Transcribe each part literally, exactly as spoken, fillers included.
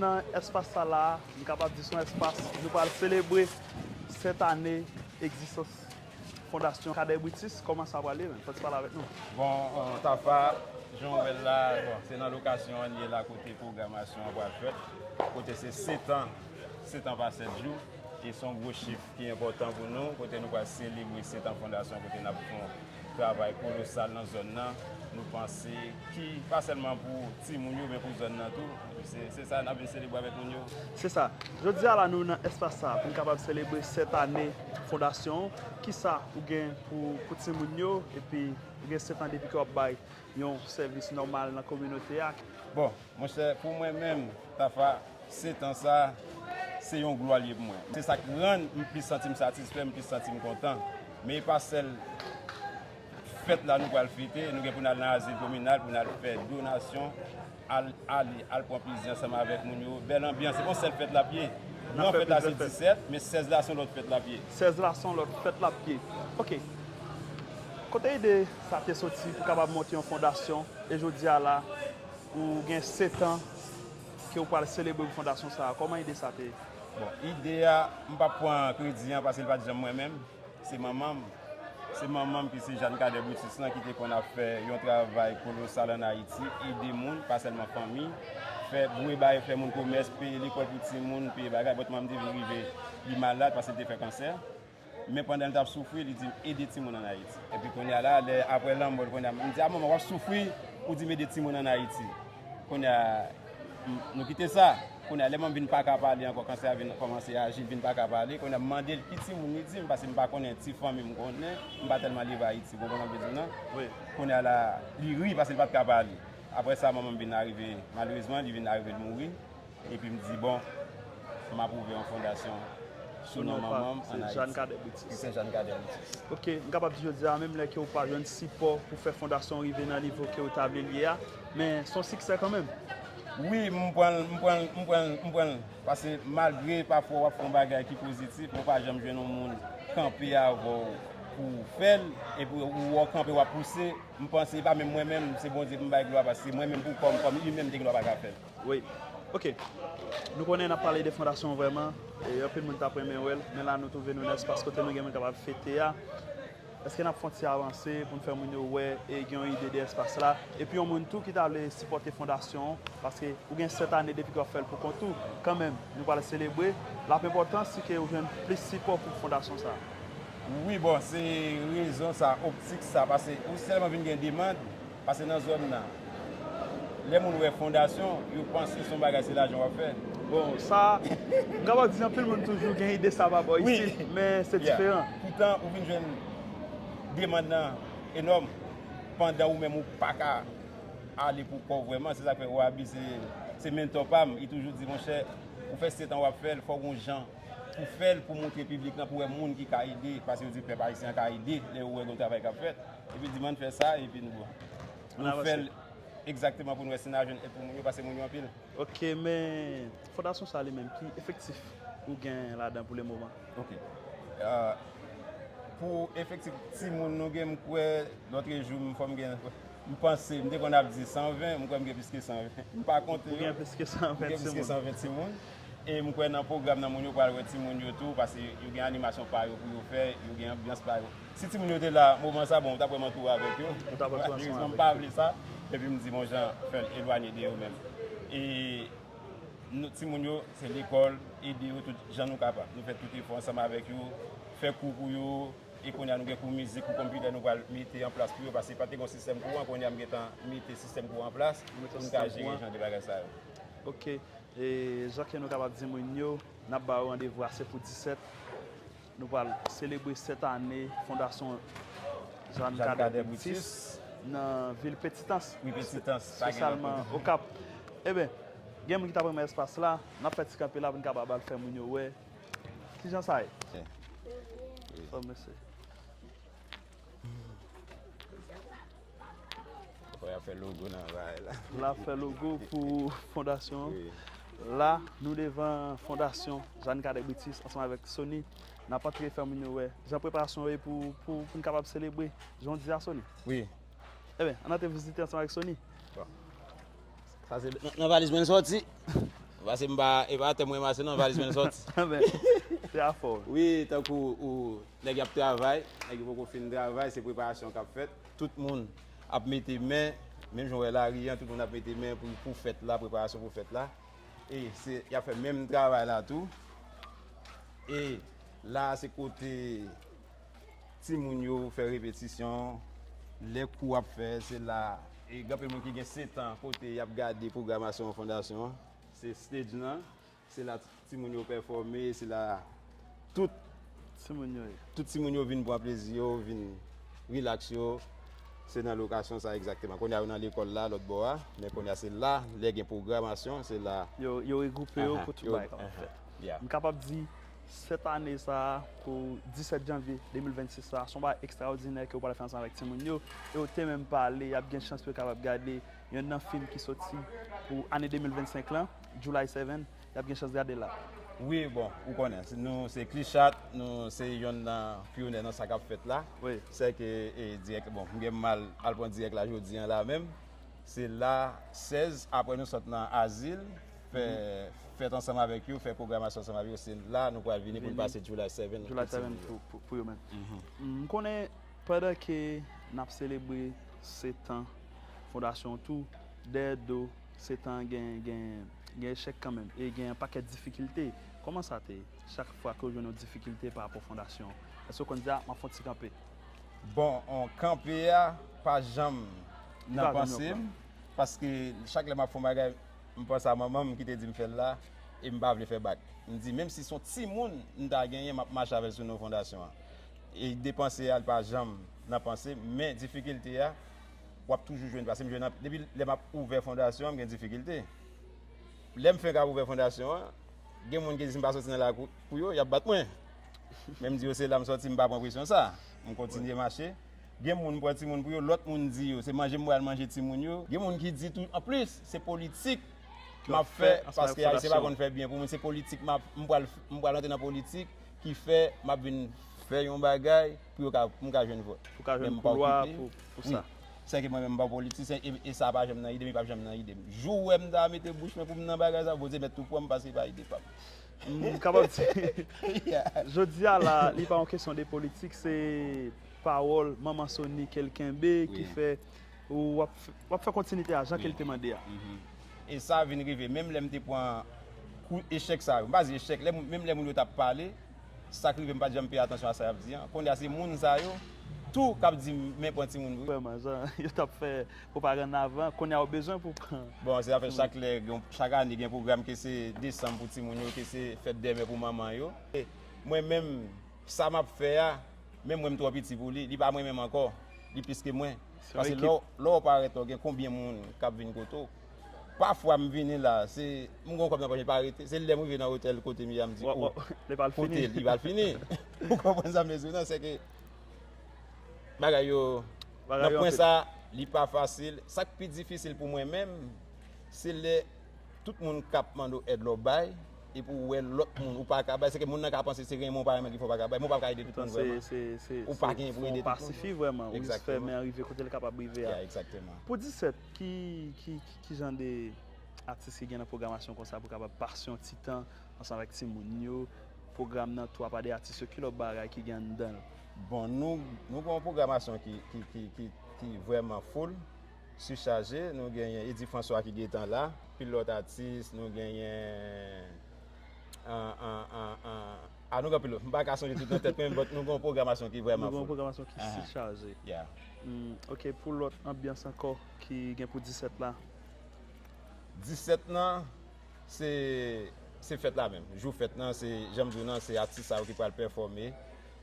Nan espas sa la, m kapab di se yon espas nou pral selebre sèt ane egzistans Fondasyon Cadet Brutus. Kòman sa pral ye menm? Fò ti pale avèk nou. Bon, euh, Tafa, jan w wè l la, bon, se nan lokasyon an n ye la kote pwogramasyon an pral fèt. Kote se sèt an, sèt an pa sèt jou. E se yon gwo chif ki enpòtan pou nou, kote nou pral selebre sèt an fondasyon, kote n ap fè yon travay kolosal nan zòn nan. Nou panse ki pa sèlman pou timoun yo, men pou zòn nan tou. Se, se sa n ap vin selebre avèk moun yo. Se sa. Jodi a la, nou nan espas sa a pou n kapab selebre sèt ane fondasyon. Kisa ou gen pou, pou timoun yo, epi ou gen sèt an depi ke w ap bay yon sèvis nòmal nan kominote a? Bon, monchè, pou mwen menm, Tafa, sèt an sa, se yon glwa l ye pou mwen. Se sa k rann m plis santi m satisfè, m plis santi m kontan. Men e pa sèl fèt la nou pral fete, nou gen pou n al nan azil kominal, pou n al fè donasyon, al ale, al pran plezi ansanm avèk moun yo. Bèl anbyans, se pa yon sèl fèt l ap ye. Gran fèt la se disèt, men sèz la se yon lòt fèt l ap ye. Sèz la se yon lòt fèt l ap ye. Ok. Kote ide sa te soti pou kapab monte yon fondasyon? E jodi a la, ou gen sèt an ke ou pral selebre pou fondasyon sa a. Kòman ide sa te? Bon, ide a, m p ap pran kredi an paske l pa t janm mwen menm. Se manman m. Se manman m ki se Jeanne Cadet Brutus lan ki te konn ap fè yon travay kolosal ann Ayiti, ede moun, pa sèlman fanmi, fè voye bagay, fè moun komès, peye lekòl pou timoun, peye bagay. Bòt manman m te vin rive, li malad paske l te fè kansè. Men pandan l t ap soufri, li di m, "Ede timoun ann Ayiti." Epi kounye a la, lè, apre lanmò l, kounye a, m di, "A manman, w ap soufri, ou di m ede timoun ann Ayiti." Kounye a, m, nou kite sa. Kounye a, lè manman m vin pa ka pale ankò, kansè a vin kòmanse aji, l vin pa ka pale. Kounye a, m mande l ki timoun, li di m, paske m pa konnen, ti fanmi m konnen, m pa tèlman leve Ayiti, w konprann sa m vle di w nan? Wi. Kounye a la, li ri paske l pa t ka pale. Apre sa, manman m vin arive, malerezman, li vin arive, l mouri. Epi m di, bon, m ap ouvè yon fondasyon sou non manman m ann Ayiti. Jeanne Cadet Brutus. Christian Jeanne Cadet Brutus. Ok, m kapab di jodi a, menm lè ke w pa jwenn sipò pou fè fondasyon rive nan nivo ke w tabli l ye a, men se yon siksè kanmenm. Wi, m pran l, m pran l, m pran l, m pran l. Paske malgre pafwa w ap fè yon bagay ki pozitif, men w pa janm jwenn yon moun kanpe avè w pou w fè l, epi ou wè w kanpe, w ap pouse. M panse e pa menm mwen menm, se Bondye pou m bay glwa, paske mwen menm pou kò m, kòm imen, m te gen dwa pa ka fè l. Wi. Ok. Nou konnen n ap pale de fondasyon vrèman, e anpil moun t ap renmen wè l, men la nou twouve nou nan espas kote nou gen moun kapab fete a. Èske n ap fè yon ti avanse pou n fè moun yo wè e gen yon ide de espas la? Epi yon moun tou ki ta vle sipòte fondasyon an, paske ou gen sèt ane depi ke w ap fè l pou kont ou, kanmenm, nou pral selebre. L ap enpòtan si ke ou jwenn plis sipò pou fondasyon sa a. Wi, bon, se rezon sa, optik sa, paske ou sèlman vin gen demann, paske nan zòn nan, lè moun wè fondasyon, yo panse se yon bagay, se lajan w ap fè. Bon, sa, m kapab di anpil moun toujou gen ide sa pa bò isit, men se diferan. Poutan, ou vin jwenn demann nan enòm, pandan ou menm ou pa ka ale pou kò w vrèman. Se sa k fè Wabi se, se mentò pa m. Li toujou di, monchè, ou fè sèt an w ap fè l, fò w gon jan pou fè l, pou montre piblik lan, pou wè moun ki ka ede, paske yo di pèp ayisyen an ka ede lè yo wè gon travay k ap fèt. Epi di m ann fè sa, epi nou, nou fè l egzakteman pou nou wè si n a jwenn èd pou moun yo, paske moun yo anpil. Ok, men fondasyon sa li menm, ki efektif ou gen ladan pou le moman? Ok. Ah, pou efektif timoun nou gen, m kwè, lòtrejou, m fò m gen, m panse, m te konn ap di san ven, m kwè m gen plis ke san ven. M pa konte yo. Ou gen plis ke san ven timoun. M gen plis ke san ven timoun. E m kwè nan pwogram nan moun yo pral wè timoun yo tou, paske yo gen animasyon pa yo pou yo fè, yo gen anbyans pa yo. Si timoun yo te la moman sa, bon, m t ap wè m antoure avèk yo. Ou t ap antoure ansanm avèk yo. Malerezman, m pa vle sa. Epi m di, bon, jan fè l elwanye de yo menm. E nou, timoun yo, se lekòl, ede yo tout jan nou kapab. Nou fè tout efò ansanm avèk yo, fè kou pou yo, e kounye a nou gen kou mizik, kou konpitè nou pral mete an plas pou yo, paske pa te gen sistèm kouran, kounye a m gentan mete sistèm kouran an plas pou n ka jere jan de bagay sa yo. Ok. E jan ke nou kapab di moun yo, n ap ba yo randevou a se pou disèt. Nou pral selebre sèt ane Fondasyon Jeanne Cadet Brutus nan vil Petitans, espesyalman Okap. Eben, gen moun ki t ap renmen espas la, n ap fè ti kanpe la pou n kapab al fè moun yo wè kijan sa ye. Fò mesye. Fò y ap fè logo nan bagay la. La fè logo pou fondasyon an. Wi. La, nou devan fondasyon Jeanne Cadet Brutus ansanm avèk Sony. N ap antre fè moun yo wè jan preparasyon yo ye pou, pou, pou n kapab selebre jan w di a, Sony. Wi. Eben, ann antre vizite ansanm avèk Sony. Bon. Sa se nan, nan valiz mwen l sòti. Pase m pa, e pa atè mwen mache non, valiz mwen soti. Se afè w. Wi, tankou ou, nèg y ap travay, nèg yo poko fin travay, se preparasyon k ap fèt. Tout moun ap mete men, menm jan w wè lari an, tout moun ap mete men pou, pou fèt la, preparasyon pou fèt la. E se, y ap fè menm travay la tou. E la, se kote timoun yo fè repetisyon. Lè kou ap fè, se la. E gen anpil moun ki gen sèt an kote y ap gade pwogramasyon fondasyon an. Se stage nan. Se la timoun yo pèfòme, se la tout Timoun yo ye. Tout timoun yo vin pran plezi yo, vin rilaks yo. Se nan lokasyon sa egzakteman. Kounye a yo nan lekòl la, lòt bò a. Men kounye a se la, lè gen pwogramasyon, se la. Yo, yo regwoupe yo Aha, pou tout yo- bagay kapab aha, fèt. yeah. M kapab di, sèt ane sa a, pou disèt janvye de mil vennsis la, se yon bagay ekstraòdinè ke w pral fè ansanm avèk timoun yo. E w te menm pale, y ap gen chans pou yo kapab gade yonn nan fim ki soti pou ane de mil vennsenk lan, July seven, y ap gen chans gade l la. Wi, bon, ou konnen, se- nou se Klichat, nou se yonn nan pyonè nan sa k ap fèt la. Wi. Se ke, e, dirèk, bon, m gen mal al pran dirèk la jodi an la menm. Se la, sèz, apre nou sot nan Azil, fè fèt ansanm avèk yo, fè pwogramasyon ansanm avèk yo. Se la nou pral vini pou n Vini. Pase July seven. July seven pou, pou, pou yo menm. M konnen pandan ke n ap selebre sèt an fondasyon tou, dèyè do sèt an gen, gen, gen echèk kanmenm e gen yon pakèt difikilte. Kòman sa te ye? Chak fwa ke w jwenn yon difikilte pa rapò fondasyon, èske w konn di, a, m ap fè yon ti kanpe? Bon, on kanpe a pa janm nan pa janm panse nan m, paske chak lè m ap fè yon bagay, m panse a manman m ki te di m fè l la, e m pa vle fè bak. M di, menm si se yon timoun m ta genyen, m ap mache avè l sou non fondasyon an. E depanse a, l pa janm nan panse m, men difikilte a, w ap toujou jwenn, paske m jwenn anp-, depi lè m ap ouvè fondasyon an, m gen difikilte. Lè m fenk ap ouvè fondasyon an, gen moun ki di si m pa soti nan lakou pou yo, y ap bat mwen. Men m di yo se la m soti, m pa pran presyon sa. M kontinye mache. Gen moun m pran timoun pou yo, lòt moun di yo se manje m pral manje timoun yo. Gen moun ki di tou, anplis, se politik m ap fè, ansanm paske avèk Ayisyen pa fondasyon. Konn fè byen pou moun, se politik m ap, m pral, m pral antre nan politik ki fè m ap vin fè yon bagay pou yo ka, pou m ka jwenn vòt. Pou ka jwenn Men m pa koulwa okipe. pou, pou Wi. sa. Se ke mwen menm m pa politisyen e, e sa pa janm nan ide m, e p ap janm nan ide m. Jou w wè m ta mete bouch mwen pou m nan bagay sa, Bondye mèt tou pran m paske e pa ide pa m. M kapab di, Yeah. jodi a la, li pa yon kesyon de politik, se pawòl Manman Sony ke l kenbe ki Wi. fè ou w ap, f- w ap fè kontinite a jan ke l te mande a. E sa vin rive, menm lè m te pran kou echèk sa yo, m pa di echèk, lè, menm lè moun yo t ap pale, sa k rive m pa t janm peye atansyon a sa y ap di an. Kounye a se moun sa yo tou k ap di m, men pran timoun pou yo. Vrèman, jan yo t ap fè pwopagann avan, kounye a w bezwen pou pran. Bon, se sa fè chak lè, gen- chak ane gen pwogram ke se desanm pou timoun yo, ke se fèt dèmen pou manman yo. E mwen menm, sa m ap fè a, menm mwen m twò piti pou li, li pa mwen menm ankò, li plis ke mwen. Se yon Paske ekip. Lè w- lè w parèt la, w gen konbyen moun k ap vin kote w. Pafwa m vini la, se m gon kòb nan pòch, li pa rete. Se lè m rive nan otèl kote m ye a, m di, Wa- o, wa- li pral kote fini. Li pral fini. Ou konprann sa m vle di w nan, se ke bagay yo, Bagay nan yo pwen anpil. Sa, li pa fasil. Sa k pi difisil pou mwen menm, se lè tout moun k ap mande w èd la w bay, epi w wè lòt moun ou pa ka bay, se ke moun nan ka panse se renmen w pa renmen ki fè w pa ka bay, men w pa ka ede tout moun Se, vrèman. se, se, Ou pa se gen pou fè ede yon tout pa sifi moun. Vrèman, ou jis fè Egzakteman. Men an rive kote l kapab rive a. Yeah, egzakteman. Pou disèt, ki, ki, ki, ki jan de atis ki gen nan pwogramasyon konsa pou kapab pase yon ti tan ansanm avèk timoun yo, pwogram nan tou apa de atis yo, ki lòt bagay ki gen anndan l? Bon, nou, nou gen yon pwogramasyon ki, ki, ki, ki, ki vrèman full, sichaje. Nou genyen Eddy François ki gentan la, pil lòt atis, nou genyen an, an, an, an, a nou gen pil lòt. M pa ka sonje tout nan tèt mwen, but nou gen yon pwogramasyon ki vrèman Nou gen yon full. Pwogramasyon ki Aha. Sichaje. Yeah. Mm, ok, pou lòt anbyans ankò ki gen pou disèt la? Disèt nan, se, se fèt la menm. Jou fèt nan, se, jan m di w nan, se atis sa yo ki pral pèfòme.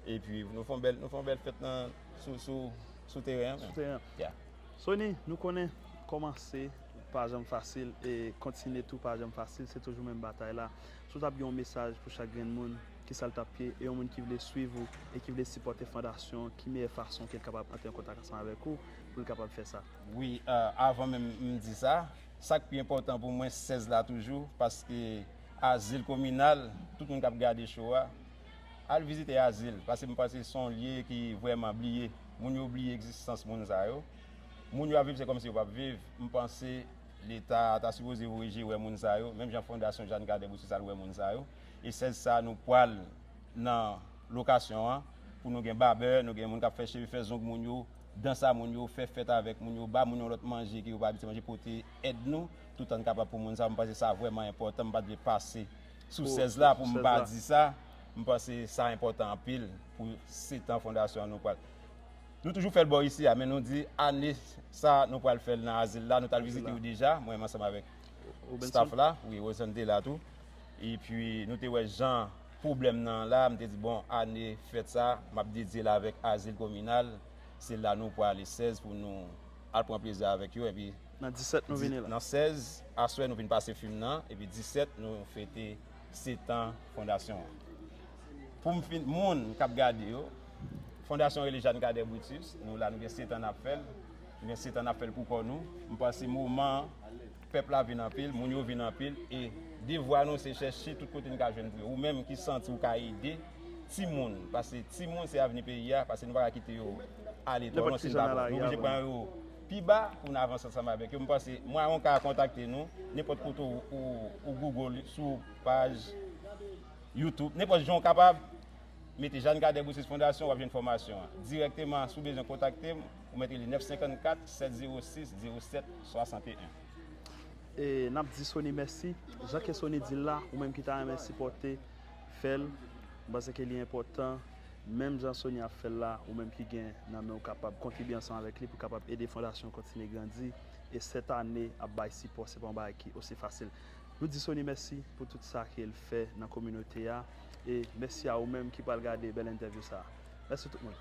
Epi nou fè yon bèl, nou fè yon bèl fèt nan sou, sou, sou teren an menm. Sou teren. Yeah. Sony, nou konnen kòmanse pa janm fasil e kontinye tou pa janm fasil, se toujou menm batay la. Si w t ap gen yon mesaj pou chak grenn moun, ki sa l t ap ye? E yon moun ki vle swiv ou e ki vle sipòte fondasyon, ki meyè fason ke l kapab antre an kontak ansanm avèk ou pou l kapab fè sa? Wi, euh, avan menm m di sa, sa k pi enpòtan pou mwen, sèz la toujou, paske azil kominal, tout moun k ap gade show a, al vizite azil, paske m panse se yon lye ki vrèman bliye. Moun yo bliye egzistans moun sa yo. Moun yo ap viv, se kòmsi yo p ap viv. M panse Leta ta sipoze voye G wè moun sa yo, menm jan Fondasyon Jeanne Cadet Brutus al wè moun sa yo. E sèz sa a, nou pral nan lokasyon an pou nou gen babè, nou gen moun k ap fè cheve, fè zong moun yo, dans a moun yo, fè fèt avèk moun yo, ba moun yo lòt manje ke yo pa abitye manje, pote èd nou, toutan n kapab pou moun sa yo. M panse sa vrèman enpòtan, m pa t vle pase sou sèz la pou m pa di sa. M panse sa enpòtan anpil pou sèt an fondasyon an nou pral. Nou toujou fè l bò isi a, men nou di ane sa a nou pral fè l nan Azil la. Nou t al vizite yo deja, mwen menm ansanm avèk staff la, wi, Rosanne te la tou. Epi nou te wè jan pwoblèm nan la, m te di, bon, ane fèt sa, m ap dedye l avèk Azil Kominal. Se la nou prale sèz pou nou al pran plezi avèk yo. Epi nan disèt nou vini la. Nan sèz, aswè nou vin pase fim nan, epi disèt nou fete sèt an fondasyon an. Pou m fin, moun k ap gade yo, fondasyon rele Jeanne Cadet Brutus, nou la, nou gen sèt an n ap fè l. Nou gen sèt an n ap fè l pou kò nou. M panse moman an, pèp la vin anpil, moun yo vin anpil, e devwa nou se chèche tout kote n ka jwenn pou yo. Ou menm ki santi ou ka ede timoun, paske timoun se avni peyi a, paske nou pa ka kite yo ale twò lwen si n pa bon. Nou oblije pran yo pi ba pou n avanse ansanm avèk yo. M panse mwayen ou ka kontakte nou, nenpòt kote ou, ou, ou Google sou paj YouTube, nenpòt jan ou kapab, mete Jeanne Cadet Brutus Fondasyon, w ap jwenn fòmasyon an. Dirèkteman, si w bezwen kontakte m, ou mèt rele nèf senkannkat, sèt zewo sis, zewo sèt, swasanteyen. E n ap di Sony mèsi. Jan ke Sony di l la, ou menm ki ta renmen sipòte, fè l. M panse ke li enpòtan. Menm jan Sony ap fè l la, ou menm ki gen nan men w kapab kontribye ansanm avèk li pou kapab ede fondasyon an kontinye grandi. E sèt ane ap bay sipò, se pa yon bagay ki osi fasil. Nou di Sony mèsi pou tout sa ke l fè nan kominote a. E mèsi a ou menm ki pral gade bèl entèvyou sa a. Mèsi tout moun.